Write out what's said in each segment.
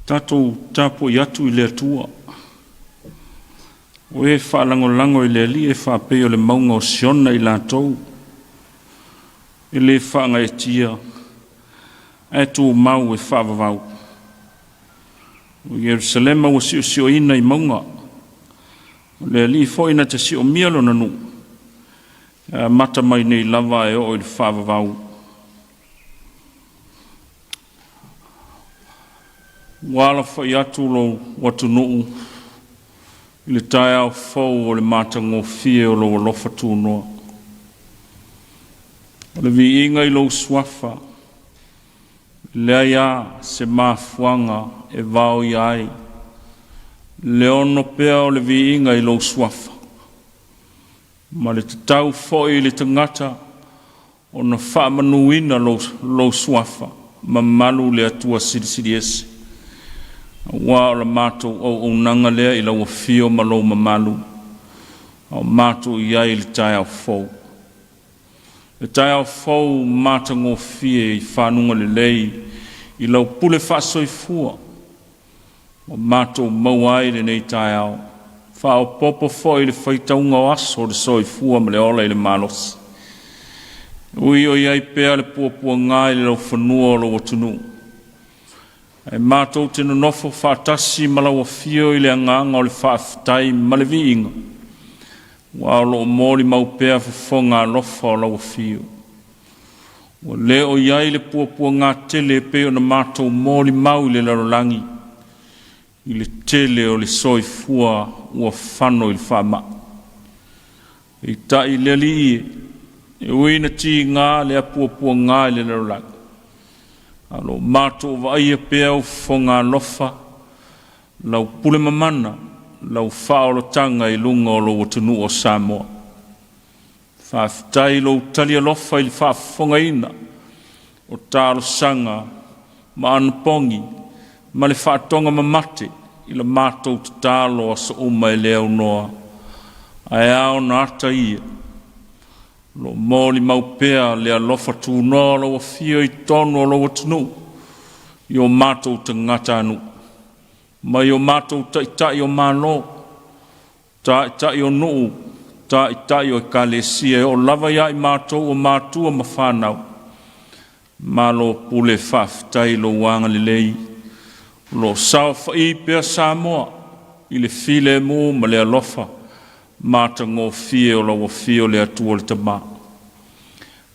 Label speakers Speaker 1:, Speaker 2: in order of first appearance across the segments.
Speaker 1: Tatou tapuai atu i le Atua, o e faalagolago i le Alii e faapei o le mauga o Siona i latou, e le faagaeetia ae tumau e faavavau. O Ierusalema ua siosioina i mauga, o le Alii foi na te siomia lona nuu, e amata mai nei lava e oo i le faavavau. Ua alafai atu lou atunuu i le taeao fou o le matagofie o lou alofa tunoa. O le viiga i lou suafa, e leai a se mafuaaga e vaoia ai le ono pea o le viiga i lou suafa, ma le tatau foi i le tagata ona faamanuina lou suafa mamalu le Atua Silisili Ese. Aua o le matou auaunaga lea i lau afio ma lou mamalu, a o matou i ai i le taeao fou. Le taeao fou matagofie i fanuga lelei i lau pule faasoifua ua matou maua ai lenei taeao, faaopoopo foi i le faitauga o aso o le soifua ma le ola i le malosi. Ui o i ai pea le puapuaga i le laufanua o lou atunuu, ae matou te nonofo faatasi ma lau afio i le agaga o le faafetai ma le viiga, ua o lo o molimau pea fofoga alofa o lau afio. Ua le o i ai le puapuaga tele e pei ona matou molimau i le lalolagi i le tele o le soifua ua fano i le faamai. Peitai le Alii e, e ui ina tiga lea puapuaga i le lalolagi, a o lo o matou vaaia pea ou fofoga alofa, lau pule mamana, lau faaolataga i luga o lou atunuu o Samoa. Faafetai i lou tali alofa i le faafofogaina o talosaga ma anapogi ma le faatoga mamate i la matou tatalo aso uma e le aunoa, ae ao ona ata ia. O lo o molimau pea le alofa tunoa o lau afio i totonu o lou atunuu i o matou tagatanuu, mai o matou taitai o Malo, taitai o nuu, taitai o ekalesia, e oo lava ia i matou o matua ma fanau. Malo pule, faafetai i lou agalelei o lo o saofai pea Samoa i le filemu ma le alofa matagofie o lau afio le Atua le Tama.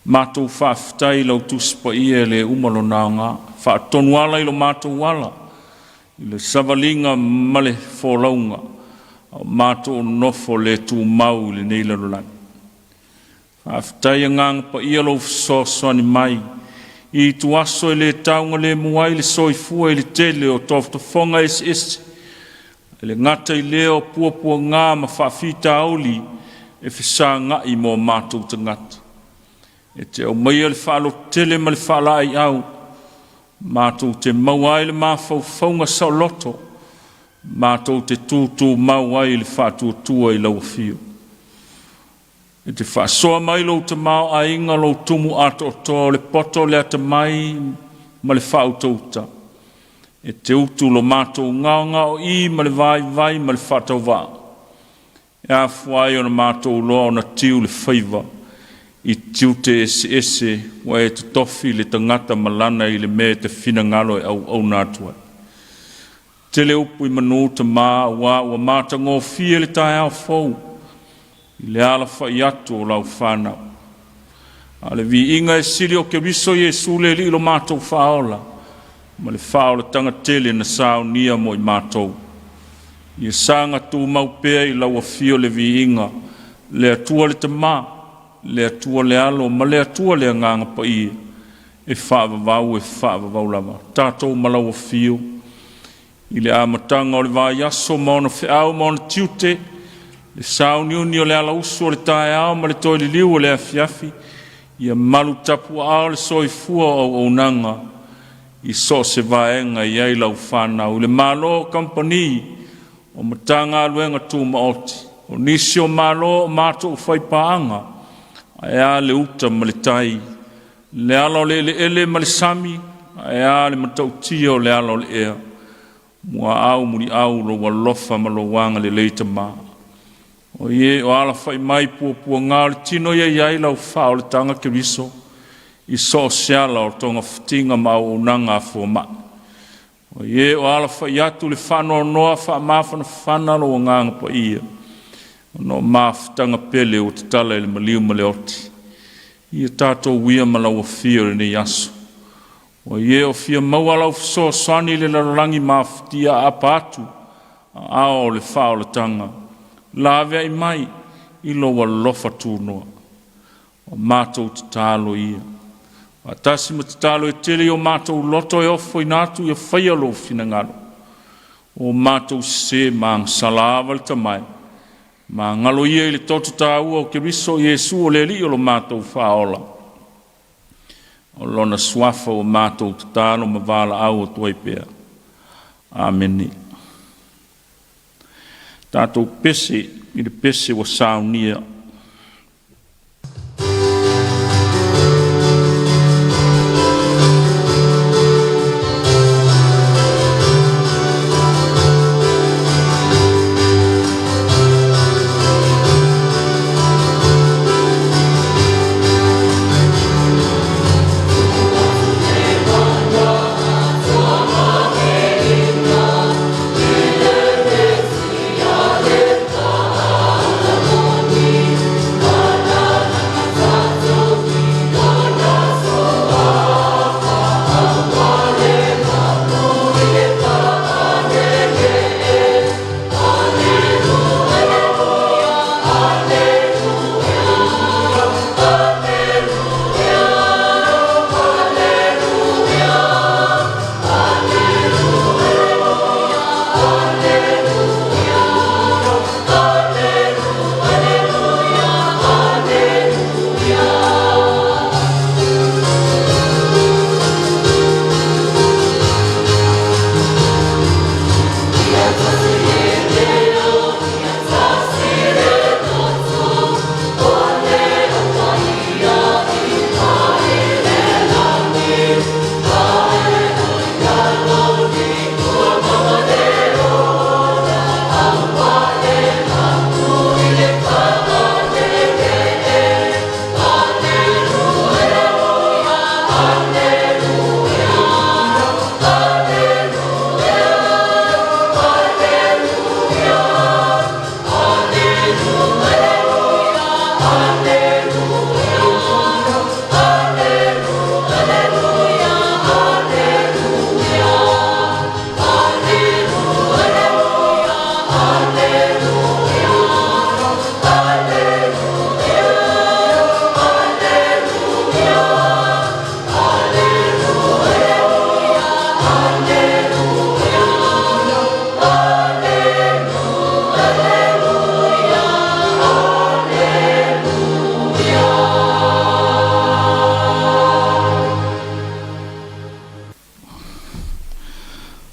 Speaker 1: Matou faafetai i lau Tusi Paia e le uma lona aoga, faatonu ala i lo matou ala i le savaliga ma le folauga, a o matou nofo le tumau i lenei lalolagi. Faafetai Agaga Paia lou fesoasoani mai i ituaso e le taugalemu ai le soifua i le tele o tofotofoga eseese, e le gata i lea o puapuaga ma faafitauli e fesagai mo matou tagata. E te aumaia le faalototele ma le faalaeiau, matou te maua ai le mafaufauga saoloto, matou te tutumau ai i le faatuatua i lau afio. E te faasoa mai lou tamaoaiga, lou tumu atoatoa o le poto o le atamai ma le faautauta. E te utu lo matou gaogaoi ma le vaivai ma le faatauvaa. E afua ai ona matou loa ona tiu le faiva i tiute eseese ua e totofi le tagata malana i le mea e te finagalo e auauna atu ai. Tele upu i manu Tama, aua ua matagofie le taeao fou i le alafai atu o lau fanau. A o le viiga e sili o Keriso Iesu le Alii lo matou faaola ma le faaolataga tele na saunia mo i matou. Ia saga tumau pea i lau afio le viiga, le Atua le Tama, le Atua le Alo ma le Atua le Agaga Paia, e faavavau e faavavau lava. Tatou ma lau afio i le amataga o le vaiaso ma ona feau ma ona tiute, le sauniuni o le alausu o le taeao ma le toe liliu o le afiafi, ia malu tapuaaao le soifua o auaunaga i so o se vaega e i ai lau fanau, i le malo, kamupani o Matagaluega Tumaoti, o nisi o Malo o matou faipaaga, ae a le uta ma le tai, le ala o le eleele ma le sami, ae a le matautia o le ala o le ea. Muaau muliau lou alofa ma lou agalelei Tama, oe o alafai mai puapuaga o le tino ia i ai lau faaolataga Keriso i so o se ala o togafitiga ma auaunaga a fomai. O e o alafai atu le faanoanoa faamafanafana lou Agaga Paia ona o mafutaga pele ua tatala i le maliu ma le oti. Ia tatou uia ma lau afio i lenei aso, ua e o fia maua lau fesoasoani i le lalolagi mafatia aapa atu aao o le faaolataga, laveai mai i lou alofa tunoa. O matou tatalo ia, faatasi ma tatalo e tele i o matou loto e ofoina atu ia faia lou finagalo. Ua matou sese ma agasala ava le tamae, magalo ia i le toto taua o Keriso Iesu o le Alii o lo matou Faaola. O lona suafa ua matou tatalo ma valaau atu ai pea. Amene. Tatou pese i le pese ua saunia.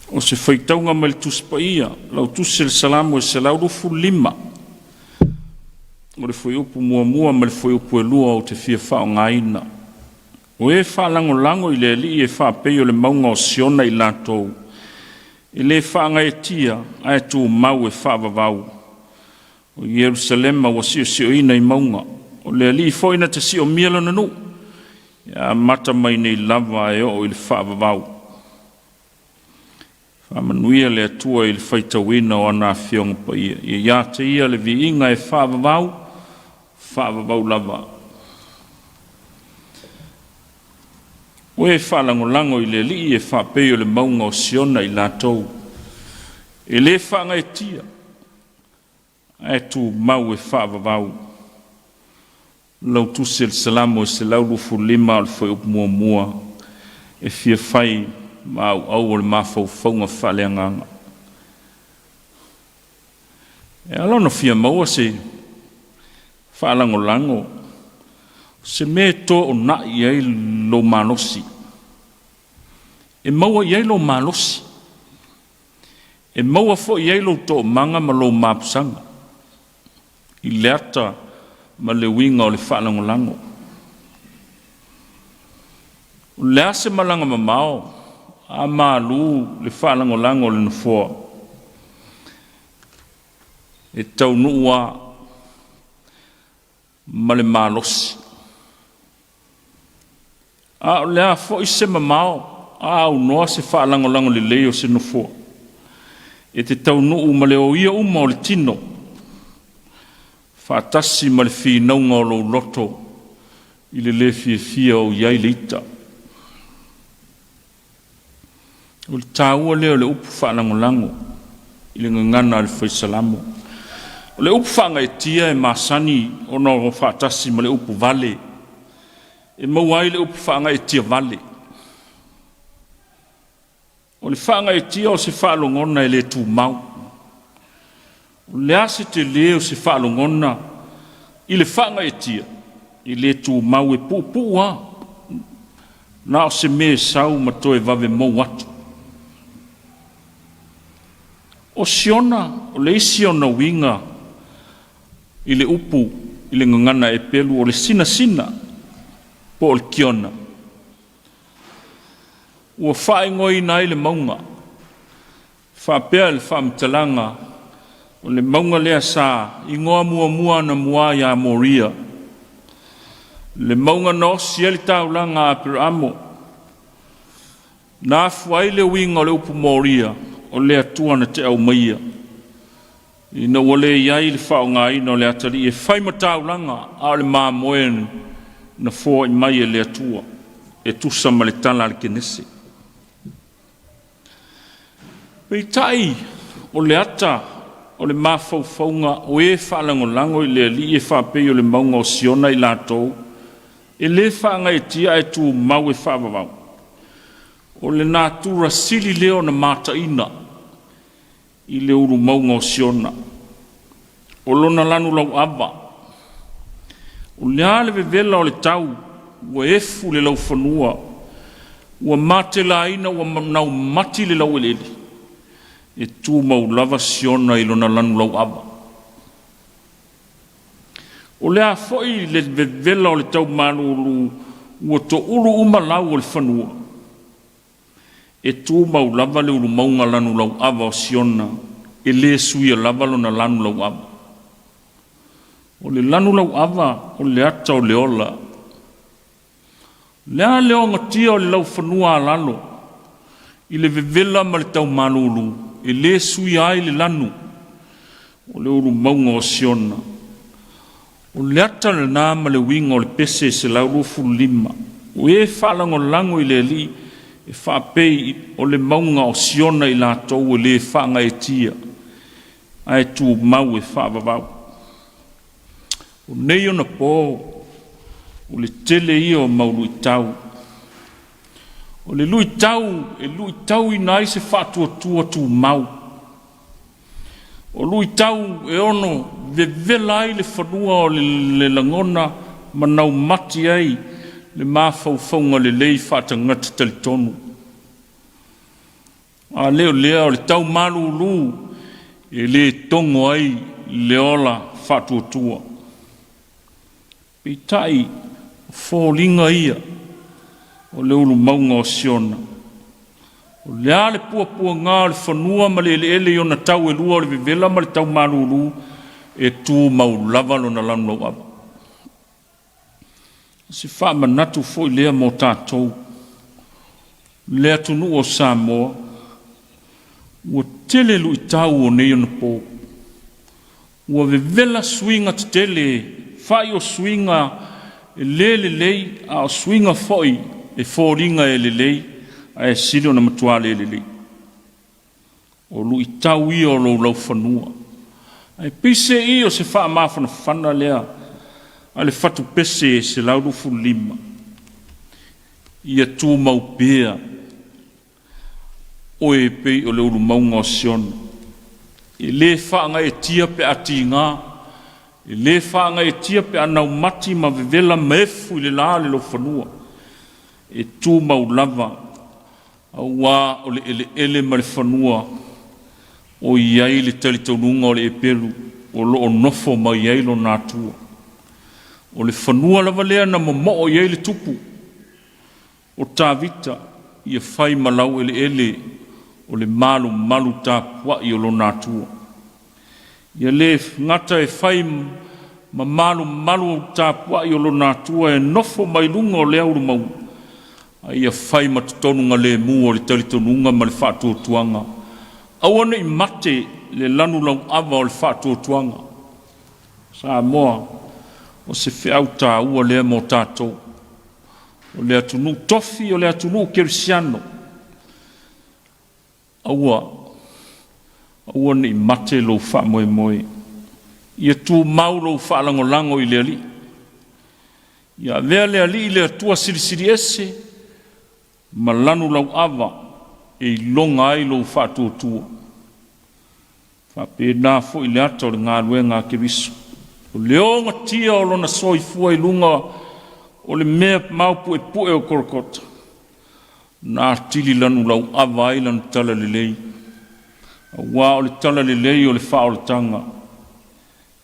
Speaker 1: O se faitauga mai le Tusi Paia, lau Tusi o le Salamo e 125, o le fuaiupu muamua ma le fuaiupu e 2 ou te fia faaaogaina. O e faalagolago i le Alii e faapei o le mauga o Siona i latou, e le faagaeetia ae tumau e faavavau. O Ierusalema ua siosioina i mauga, o le Alii foi na te siomia lona nuu, e amata mai nei lava e oo i le faavavau. Faamanuia le Atua i le faitauina o ana Afioga Paia. Ia ia te Ia le viiga e faavavau, faavavau lava. O e faalagolago i le Alii e faapei o le mauga o Siona i latou, e le faagaeetia, ae tumau e faavavau. Lau Tusi o le Salamo e 125 o le fuaiupu muamua e fia fai ma auau o le mafaufauga faaleagaga. E ala ona fia maua se faalagolago, se mea e toonai ai lou malosi, e maua i ai lou malosi, e maua foi i ai lou toomaga ma lou mapusaga i le ata ma le uiga o le faalagolago. O le a se malaga mamao a malu le faalagolago o le Nofoa, e taunuu lava ma le malosi. A o le a foi se mamao a aunoa se faalagolago lelei o se Nofoa, e te taunuu ma le oia uma o le tino, faatasi ma le finauga o lou loto i le le fiafia o i ai le ita. O le taua lea o le upu faalagolago i le gagana a le Fai Salamo. O le upu faagaeetia e masani ona o faatasi ma le upu vale, e maua ai le upu faagaeetia vale. O le faagaeetia o se faalogona e le tumau. O le a se tele o se faalogona i le faagaeetia, e le tumau, e puupuu lava, na o se mea e sau ma toe vave mou atu. O Siona, o le isi ona uiga i le upu i le gagana Eperu, o le sinasina po o le kiona. Ua faaigoaina ai le mauga, faapea le faamatalaga, o le mauga lea sa igoa muamua anamua ia Moria, le mauga na osi ai le taulaga a Aperamo, na afua ai le uiga o le upu Moria, o le Atua na te aumaia, ina ua le i ai le faaaogaina o le atalii e fai ma taulaga, a o le mamoe na foai mai e le Atua, e tusa ma le tala a le Kenese. Peitai, o le ata o le mafaufauga o e faalagolago i le Alii e faapei o le mauga o Siona i latou, e le faagaeetia ae tumau e faavavau. O le natura sili lea ona mataina i le ulu mauga o Siona, o lona lanu lauava. O le a le vevela o le tau, ua efu le laufanua, ua matelaina, ua naumati le laueleele, e tumau lava Siona i lona lanu lauava. O le a foi le vevela o le tau malulu, ua toulu uma lau o le fanua, e tumau lava le ulumauga lanu lauava o Siona, e le suia lava lona lanu lauava. O le lanu lauava o le ata o le ola. O le a le ogatia o le laufanua a lalo, i le vevela ma le tau malulu, e le suia ai le lanu o le ulumauga o Siona. O le ata lena ma le uiga o le pese 125. O e faalagolago i le Alii e faapei o le mauga o Siona i latou e le faagaeetia ae tumau e faavavau. O nei ona po, o le tele ia o mau luitau. O le luitau e luitauina ai se faatuatua tumau. O luitau e ono vevela ai le fanua o le lagona ma naumati ai le mafaufauga lelei faatagata talitonu. A le o lea o le tau malulu e le togo ai le ola faatuatua. Peitai, o foliga ia o le ulu mauga o Siona. O le a le puapuaga o le fanua ma le eleele i ona tau e lua o le vevela ma le tau malulu, e tumau lava lona lanu lauava. O se faamanatu foi lea mo tatou, le atunuu o Samoa, ua tele luitau o nei onapo. Ua vevela suiga tetele, fai o suiga e le lelei, a o suiga foi e foliga e lelei, ae sili ona matua le lelei. O luitau ia o lou laufanua. Ae peiseai o se faamafanafana lea a le fatupese 125. Ia tumau pea oe e pei o le ulu mauga o Siona, e le faagaeetia pe a tiga, e le faagaeetia pe a naumati ma vevela ma efu i le la le laufanua, e tumau lava auā o le eleele ma le fanua o i ai le talitonuga o le epelu o lo o nofo mai ai lona Atua. O le fanua lava lea na momoo i ai le tupu o Tavita, ia fai ma laueleele o le malumalu tapuai o lona Atua. Ia le gata e fai ma malumalu tapuai o lona Atua e nofo mai luga o le ulu mauga, a ia fai ma totonugalemu o le talitonuga ma le faatuatuaga. Aua ne i mate le lanu lauava o le faatuatuaga. Samoa, o se feau taua lea mo tatou. O le atunuu tofi, o le atunuu kerisiano, aua, aua ne i mate lou faamoemoe. Ia tumau lou faalagolago i le Alii. Ia avea le Alii le Atua Silisili Ese ma lanu lauava e iloga ai lou faatuatua. Faapena foi le ata o le galuega a Keriso. O le ogatia o lona soifua i luga o le mea maopuepue o Kolokota, na atili lanulauava ai lana talalelei, aua o le talalelei o le faaolataga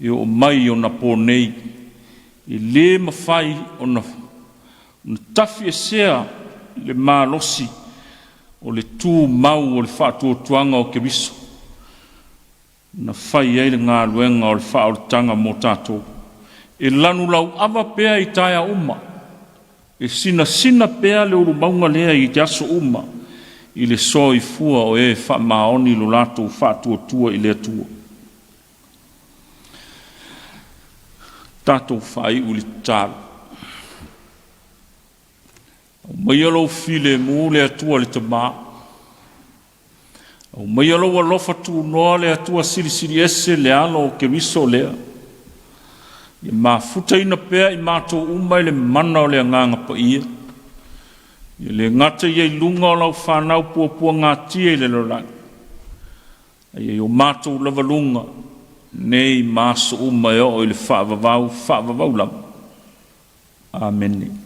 Speaker 1: e oo mai i ona po nei, e le mafai ona tafiesea le malosi o le tumau o le faatuatuaga o Keriso na fai ai le galuega o le faaolataga mo tatou. E lanu lauava pea i taeao uma, e sinasina pea le ulu mauga lea i aso uma i le soifua o e faamaoni lo latou faatuatua i le Atua. Tatou faaiu i le tatalo. Aumaia lou filemu le Atua le Tama, aumaia lou alofa tunoa le Atua Silisili Ese le alo o Keriso lea. Ia mafutaina pea i matou uma i le mana o le Agaga Paia. Ia le gata ia i luga o lau fanau puapuagatia i le lalolagi, a ia i o matou lava luga, nei ma aso uma e oo i le faavavau, faavavau lava. Amene.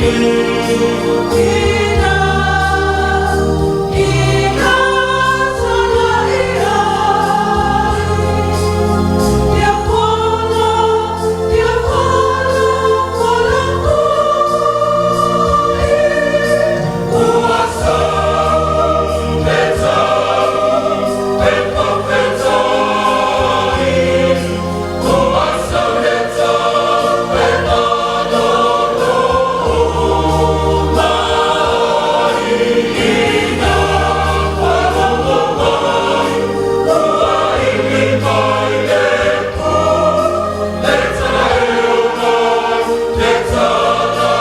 Speaker 2: You.